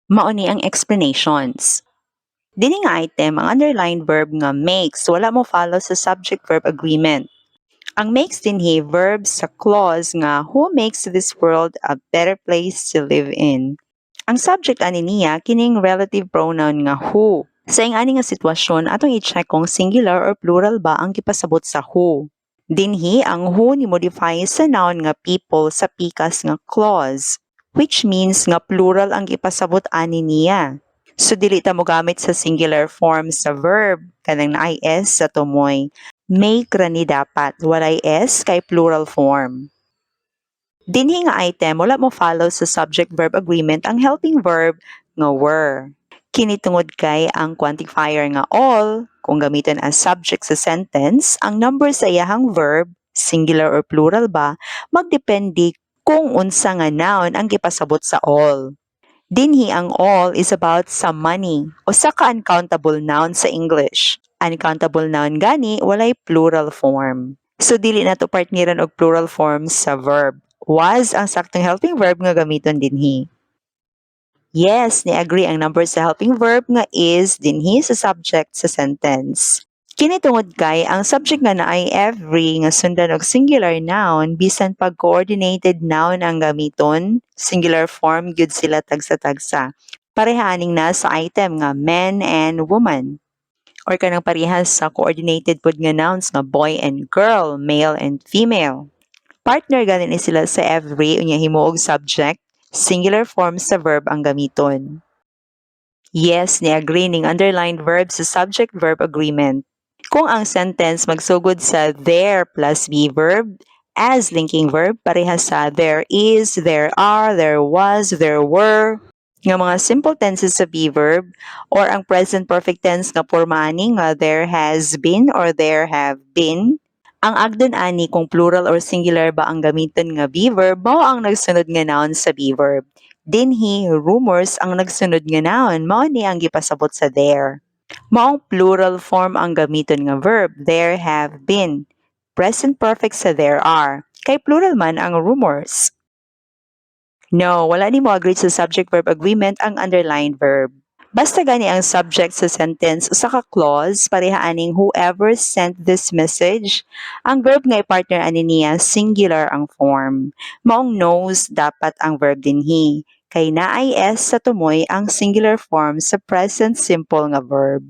Mao ni ang explanations. Dini nga item, ang underlined verb nga "makes" wala mo follow sa subject-verb agreement. Ang "makes" dinhi verb sa clause nga "who makes this world a better place to live in." Ang subject ani niya kining relative pronoun nga "who." Sa ing-ani nga sitwasyon, atong i-check kung singular or plural ba ang gipasabot sa "who." Dinhi ang "who" ni modify sa noun nga "people" sa pikas nga clause, which means nga plural ang gipasabot ani niya. So dili ta mogamit sa singular form sa verb kanang naay s sa tumoy. "Make" ra ni dapat, walay s kay plural form. Dinhi nga item, wala mo follow sa subject-verb agreement ang helping verb nga "were." Kini tungod kay ang quantifier nga "all", kung gamiton as subject sa sentence, ang number sa iyahang verb, singular or plural ba, magdepende kung unsa nga noun ang gipasabot sa "all." Dinhi ang "all" is about sa "money", usa ka uncountable noun sa English. Uncountable noun gani walay plural form. So dili nato partneran og plural form sa verb. "Was" ang saktong helping verb nga gamiton dinhi. Yes, ni-agree ang number sa helping verb nga "is" dinhi sa subject sa sentence. Kini tungod kay ang subject nga naay "every" nga sundan og singular noun, bisan pag coordinated noun ang gamiton, singular form gyud sila tagsa-tagsa. Pareha aning naa sa item nga "men and woman" or kanang parehas sa coordinated pod nga nouns nga "boy and girl", "male and female". Partner gani ni sila sa "every" unya himuog subject, singular form sa verb ang gamiton. Yes, ni-agree ning underlined verb sa subject-verb agreement. Kung ang sentence magsugod sa "there" plus be verb as linking verb, parehas sa "there is", "there are", "there was", "there were", nga mga simple tenses sa be verb, or ang present perfect tense nga porma ani nga "there has been" or "there have been", ang agdon ani kung plural or singular ba ang gamiton nga be verb, mao ang nagsunod nga noun sa be verb. Dinhi, "rumors" ang nagsunod nga noun, mao ni ang gipasabot sa "there." Maong plural form ang gamiton nga verb, "there have been." Present perfect sa "there are", kay plural man ang "rumors." No, wala ni mo agree sa subject-verb agreement ang underlined verb. Basta gani ang subject sa sentence usa ka clause, pareha aning "whoever sent this message", ang verb nga i-partner ani niya singular ang form. Maong "knows" dapat ang verb dinhi, kay naay s sa tumoy ang singular form sa present simple nga verb.